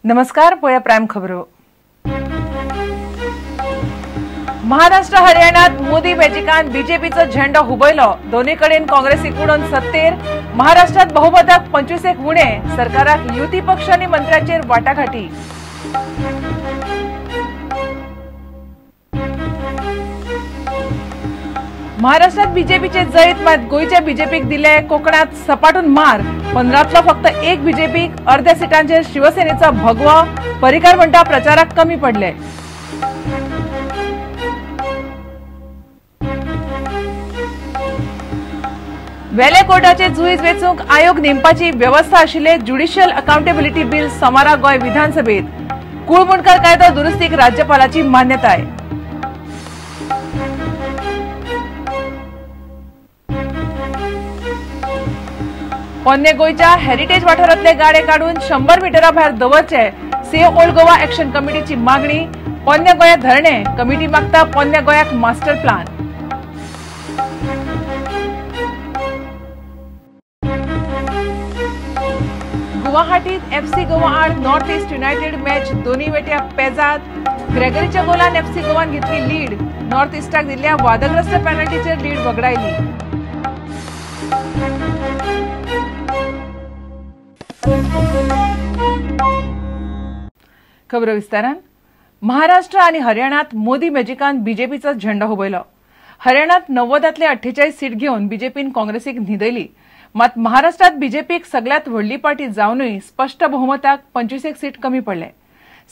नमस्कार, पळया प्रायम खबरो. महाराष्ट्र हरियाणात मोदी मॅजिकान बीजेपीचो झेंडो हुबयलो. दोन्ही कडेन काँग्रेसीक उडोवन सत्तेर. महाराष्ट्रात बहुमताक 25 उणे. सरकाराक युती पक्ष आनी मंत्र्यांचेर वाटाघाटी. महाराष्ट्रात बीजेपीचे जैत, मात गोंयच्या बीजेपीक दिले कोकणात सपाटून मार. 15तलो फक्त एक बीजेपीक, अर्ध्या सिटांचेर शिवसेनेचो भगवो. पर्रीकार म्हणटा प्रचाराक कमी पडले. वेले कोर्टाचे जुईज वेचूंक आयोग नेमपाची वेवस्था आशिल्ले ज्युडिशियल अकाउंटेबिलिटी बिल सोमारा गोंय विधानसभेत. कुळमुंडकर कायदो दुरुस्तीक राज्यपालाची मान्यताय. पोन्ने गोंयच्या हेरिटेज वाठारांतले गाडे काडून 100 मिटरा भायर दवरचे, सेव्ह ओल्ड गोवा एक्शन कमिटीची मागणी. पोन्ने गोंयांत धरणे, कमिटी मागता पोन्ने गोंयाक मास्टर प्लान. गुवाहाटीत एफसी गोवा आड नॉर्थ ईस्ट युनायटेड मॅच दोन्ही वेट्या पेजात. ग्रेगरीच्या गोलान एफसी गोवान घेतली लीड. नॉर्थ ईस्टाक दिल्ल्या वादग्रस्त पेनल्टीचेर लीड वगडायली. खबर विस्तारान. महाराष्ट्र आणि हरियाणात मोदी मॅजिकान बीजेपीचा झेंडो हुबयलो. हरियाणात 90तांतले 48 सीट घेवन बीजेपीन काँग्रेसीक न्हिदयली. मात महाराष्ट्रात बीजेपीक सगळ्यात व्हडली पार्टी जावनूय स्पष्ट बहुमताक 25 सीट कमी पडले.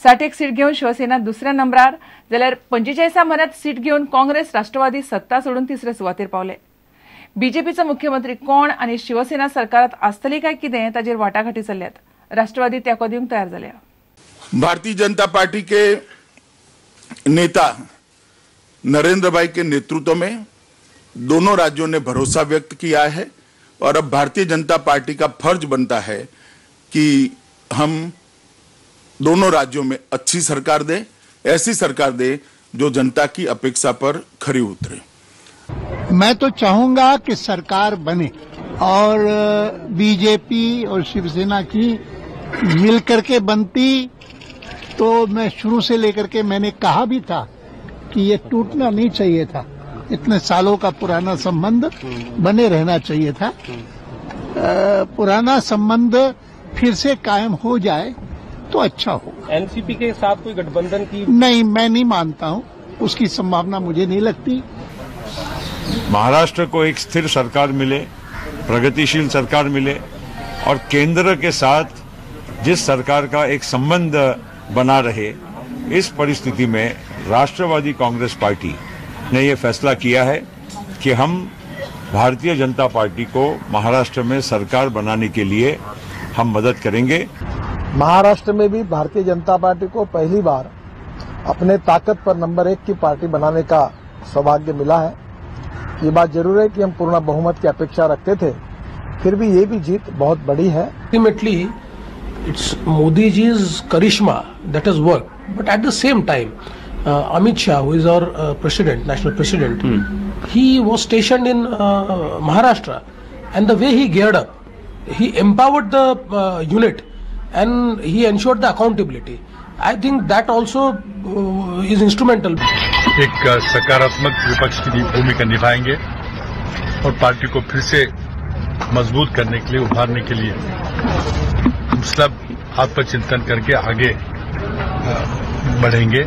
60 सीट घेवन शिवसेना दुसऱ्या नंबरार, जाल्यार 45 म्हऱ्यांत सीट घेवन काँग्रेस राष्ट्रवादी सत्ता सोडून तिसरे सुवातेर पावले. बीजेपीचो मुख्यमंत्री कोण आनी शिवसेना सरकारात आसतली काय कितें ताचेर वाटाघाटी चल्ल्यात. राष्ट्रवादी तेंको दिवंक तयार जाल्या. भारतीय जनता पार्टी के नेता नरेंद्र भाई के नेतृत्व में दोनों राज्यों ने भरोसा व्यक्त किया है और अब भारतीय जनता पार्टी का फर्ज बनता है कि हम दोनों राज्यों में अच्छी सरकार दे, ऐसी सरकार दे जो जनता की अपेक्षा पर खरी उतरे. मैं तो चाहूंगा कि सरकार बने और बीजेपी और शिवसेना की मिलकर के बनती तो मैं शुरू से लेकर के मैंने कहा भी था कि ये टूटना नहीं चाहिए था. इतने सालों का पुराना संबंध बने रहना चाहिए था. पुराना संबंध फिर से कायम हो जाए तो अच्छा हो. एनसीपी के साथ कोई गठबंधन की नहीं, मैं नहीं मानता हूं, उसकी संभावना मुझे नहीं लगती. महाराष्ट्र को एक स्थिर सरकार मिले, प्रगतिशील सरकार मिले और केंद्र के साथ जिस सरकार का एक संबंध बना रहे, इस परिस्थिति में राष्ट्रवादी कांग्रेस पार्टी ने ये फैसला किया है कि हम भारतीय जनता पार्टी को महाराष्ट्र में सरकार बनाने के लिए हम मदद करेंगे. महाराष्ट्र में भी भारतीय जनता पार्टी को पहली बार अपने ताकत पर नंबर 1 की पार्टी बनाने का सौभाग्य मिला है. ये बात जरूर है कि हम पूर्ण बहुमत की अपेक्षा रखते थे, फिर भी ये भी जीत बहुत बड़ी है. Ultimately, it's Modi ji's charisma that has worked, but at the same time, Amit Shah, who is our president, national president, he was stationed in Maharashtra, and the way he geared up, he empowered the unit and he ensured the accountability. I think that also is instrumental. एक सकारात्मक विपक्ष की भूमिका निभाएंगे और party को फिर से मजबूत करने K लिए, उभारने के लिए हम सब आत्मचिंतन करके आगे बढ़ेंगे.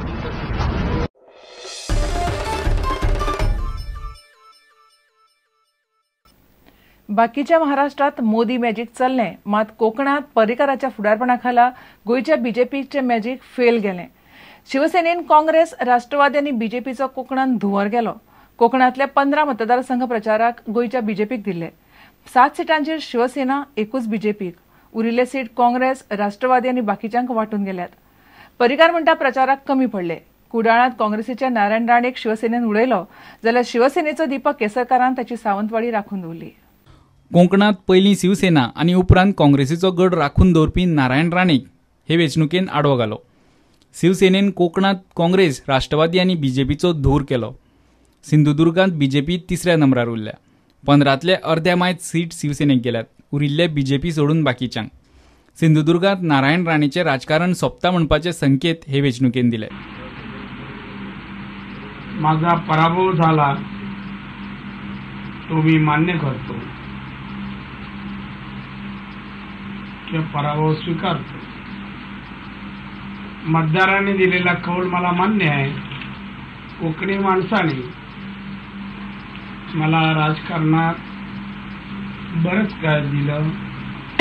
बाकीच्या महाराष्ट्रात मोदी मॅजिक चल्लें, मात कोकणात पर्रीकाराच्या फुडारपणाखाला गोंयच्या बीजेपीचें मॅजिक फेल गेलें. शिवसेनेन काँग्रेस, राष्ट्रवादी आनी बीजेपीचो कोकणान धुंवर गेलो. कोकणांतले 15 मतदारसंघ प्रचाराक गोंयच्या बीजेपीक दिल्ले. 7 सिटांचेर शिवसेना, एकूच बीजेपीक, उरिल्ले सीट काँग्रेस, राष्ट्रवादी आनी बाकीच्यांक वांटून गेल्यात. पर्रीकार म्हणटा प्रचाराक कमी पडले. कुडाळांत काँग्रेसीच्या नारायण राणेक शिवसेनेन उडयलो, जाल्यार शिवसेनेचो दीपक केसरकारान ताची सावंतवाडी राखून दवरली. कोंकणात पयलीं शिवसेना आनी उपरांत काँग्रेसीचो गड राखून दवरपी नारायण राणेक हे वेंचणुकेन आडवो घालो. शिवसेनेन कोकणात काँग्रेस, राष्ट्रवादी आनी बीजेपीचो धूर केलो. सिंधुदुर्गांत बीजेपी तिसऱ्या नंबरार उरल्या. 15तले अर्द्या मायत सीट शिवसेनेक गेल्यात, उरिल्ले बीजेपी सोडून बाकीच्यांक. सिंधुदुर्गात नारायण राणेचें राजकारण सोंपता म्हणपाचे संकेत हे वेंचणुकेन दिले. माझा पराभव झाला तो मी मान्य करतो किंवा पराभव स्वीकारतो. मतदारांनी दिलेला कौल मला मान्य आहे. कोकणी माणसाने मला राजकारणात बरंच काय दिलं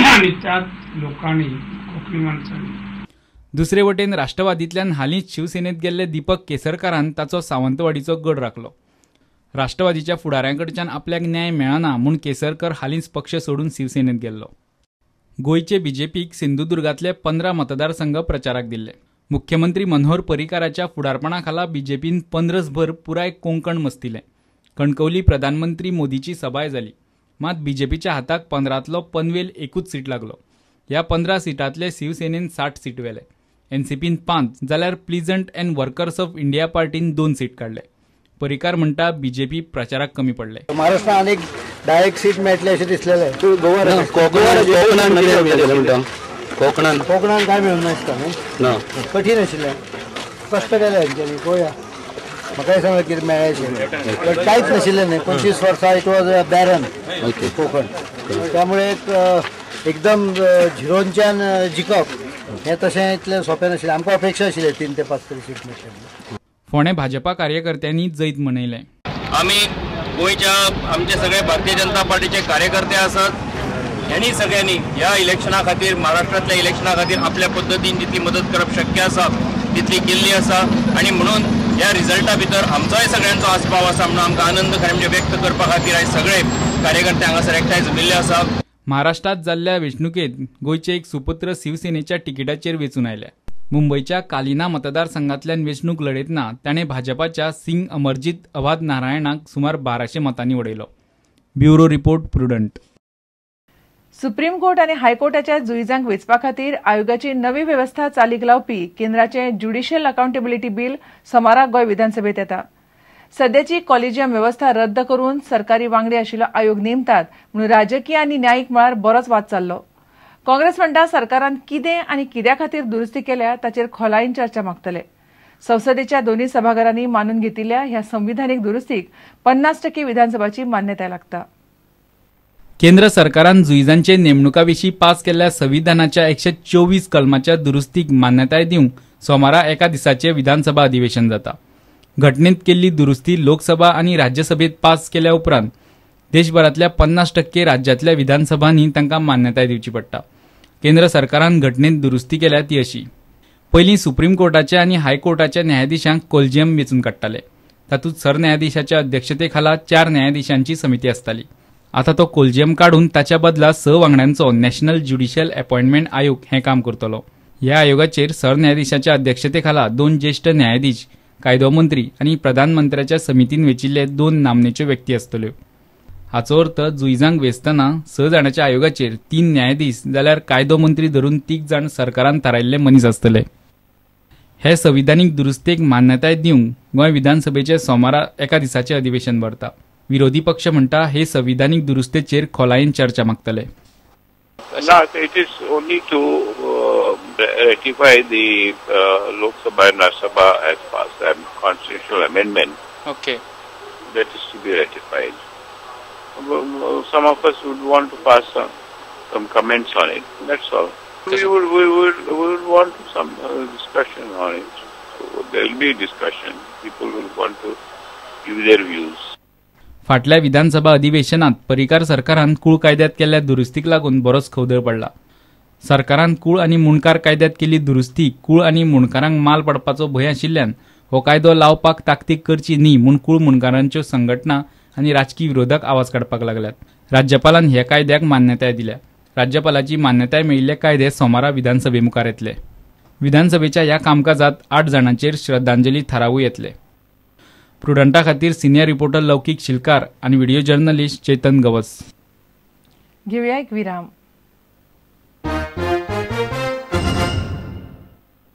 आणि त्यात लोकांनी कोकणी माणसांनी. दुसरे वटेन राष्ट्रवादींतल्यान हालींच शिवसेनेत गेल्ले दीपक केसरकारान ताचो सावंतवाडीचो गड राखलो. राष्ट्रवादीच्या फुडाऱ्यांकडच्यान आपल्याक न्याय मेळना म्हूण केसरकर हालींच पक्ष सोडून शिवसेनेत गेल्लो. गोंयचे बीजेपीक सिंधुदुर्गांतले 15 मतदारसंघ प्रचाराक दिल्ले. मुख्यमंत्री मनोहर पर्रीकाराच्या फुडारपणाखाला बीजेपीन 15भर पुराय कोंकण मस्तिलें. कणकवली प्रधानमंत्री मोदीची सभाय जाली. मात बीजेपीच्या हाताक 15तलो पनवेल एकूच सीट लागलो. ह्या 15 सिटांतले शिवसेनेन 60 सीट व्हेले. एनसीपीन 5 जाल्यार Peasant and Workers of India पार्टीन 2 seat काडले. पर्रीकार म्हणटा बीजेपी प्रचाराक कमी पडले. महाराष्ट्रात अनेक डायरेक्ट सीट मेळटले अशें दिसलेलें. कोकणान कोकणान काय मेळूंक नासता न्हू, कठीण आशिल्लें, कश्ट केले हेंच्यांनी. पळोवया म्हाकाय सांगलें कितें मेळ्ळें, बट कांयच नाशिल्लें न्हय. 25 वर्सां it was बॅरन कोकण, त्यामुळे एक एकदम झिरोनच्यान जिखप हें तशें इतलें सोंपें नाशिल्लें. आमकां अपेक्षा आशिल्ली 3 ते 5 तरी सीट मेळटली. फोंडें भाजपा कार्यकर्त्यांनी जैत मनयलें. आमी गोंयच्या आमचे सगळे भारतीय जनता पार्टीचे कार्यकर्ते आसात. ह्यांनी सगळ्यांनी ह्या इलेक्शना खातीर, महाराष्ट्रांतल्या इलेक्शना खातीर आपल्या पद्दतीन जितली मदत करप शक्य आसा तितली केल्ली आसा आनी म्हणून ह्या रिजल्टा भितर आमचोय सगळ्यांचो आस्पाव आसा म्हणून आमकां आनंद खरें म्हणजे व्यक्त करपा खातीर आयज सगळे कार्यकर्ते हांगासर एकठांय जमिल्ले आसा. महाराष्ट्रात जाल्ल्या वेंचणुकेत गोंयचे एक सुपुत्र शिवसेनेच्या तिकिटाचेर वेंचून आयले. मुंबयच्या कालिना मतदारसंघातल्यान वेंचणूक लढयतना ताणें भाजपाच्या सिंग अमरजीत अवाध नारायणाक सुमार 1200 मतांनी उडयलो. Bureau report, Prudent. Supreme court आनी हायकोर्टाच्या जुईजांक वेंचपा खातीर आयोगाची नवी वेवस्था चालीक लावपी केंद्राचें ज्युडिशियल अकाउंटेबिलिटी बिल सोमारा गोंय विधानसभेत येता. सद्याची कॉलेजियम वेवस्था रद्द करून सरकारी वांगडी आशिल्लो आयोग नेमतात म्हणून राजकीय आनी न्यायीक मळार बरोच वाद चाललो. काँग्रेस म्हणटा सरकारान कितें आनी कित्या खातीर दुरुस्ती केल्या ताचेर खोलायेन चर्चा मागतले. संसदेच्या दोनूय सभाघरांनी मानून घेतिल्ल्या ह्या संविधानीक दुरुस्तीक 50% विधानसभाची मान्यताय लागता. केंद्र सरकारान जुईजांचे नेमणुका विशीं पास केल्ल्या संविधानाच्या 124 कलमाच्या दुरुस्तीक मान्यताय दिवंक सोमारा एका दिसाचें विधानसभा अधिवेशन जाता. घटनेत केल्ली दुरुस्ती लोकसभा आनी राज्यसभेत पास केल्या उपरांत देशभरांतल्या 50% राज्यांतल्या विधानसभांनी तांकां मान्यताय दिवची पडटा. केंद्र सरकारान घटनेत दुरुस्ती केल्या ती अशी: पयलीं सुप्रीम कोर्टाच्या आनी हायकोर्टाच्या न्यायाधीशांक कोलजियम वेंचून काडटाले. तातूंत सरन्यायाधीशाच्या अध्यक्षतेखाला 4 न्यायाधीशांची समिती आसताली. आतां तो कोलजियम काडून ताच्या बदला 6 वांगड्यांचो नॅशनल ज्युडिशियल अपॉइंटमेंट आयोग हें काम करतलो. ह्या आयोगाचेर सरन्यायाधीशाच्या अध्यक्षतेखाला 2 ज्येश्ठ न्यायाधीश, कायदो मंत्री आनी प्रधानमंत्र्याच्या समितीन वेंचिल्ले 2 नामनेच्यो व्यक्ती आसतल्यो. हाचो अर्थ जुईजांक वेंचतना 6 जाणांच्या आयोगाचेर 3 न्यायाधीश जाल्यार कायदो मंत्री धरून 3 जाण सरकारान थारायल्ले मनीस आसतले. हे संविधानीक दुरुस्तेक मान्यताय दिवंक गोंय विधानसभेचे सोमारा एका दिसाचें अधिवेशन भरता. विरोधी पक्ष म्हणटा हे संविधानीक दुरुस्तेचेर खोलायेन चर्चा मागतले. It is only to ratify the Lok Sabha and Rajya Sabha has passed a constitutional amendment. Okay. That is to be ratified. Some of us would want to pass some comments on it. That's all. We would want some discussion on it. So there will be discussion. People will want to give their views. फाटल्या विधानसभा अधिवेशनात पर्रीकार सरकारान कूळ कायद्यात केल्ल्या दुरुस्तीक लागून बरोच खवदळ पडला. सरकारान कूळ आनी मुंडकार कायद्यात केल्ली दुरुस्ती कूळ आनी मुंडकारांक माल पडपाचो भंय आशिल्ल्यान हो कायदो लावपाक ताकतीक करची न्ही म्हूण कूळ मुंडकारांच्यो संघटना आनी राजकी विरोधक आवाज काडपाक लागल्यात. राज्यपालान ह्या कायद्याक मान्यताय दिल्या. राज्यपालाची मान्यताय मेळिल्ले कायदे सोमारा विधानसभे मुखार येतले. विधानसभेच्या ह्या कामकाजात 8 जाणांचेर श्रद्धांजली थारावूय येतले. प्रुडंटा खातीर सिनियर रिपोर्टर लौकीक शिलकार आनी व्हिडिओ जर्नलिस्ट चेतन गवस. घेऊया एक विराम.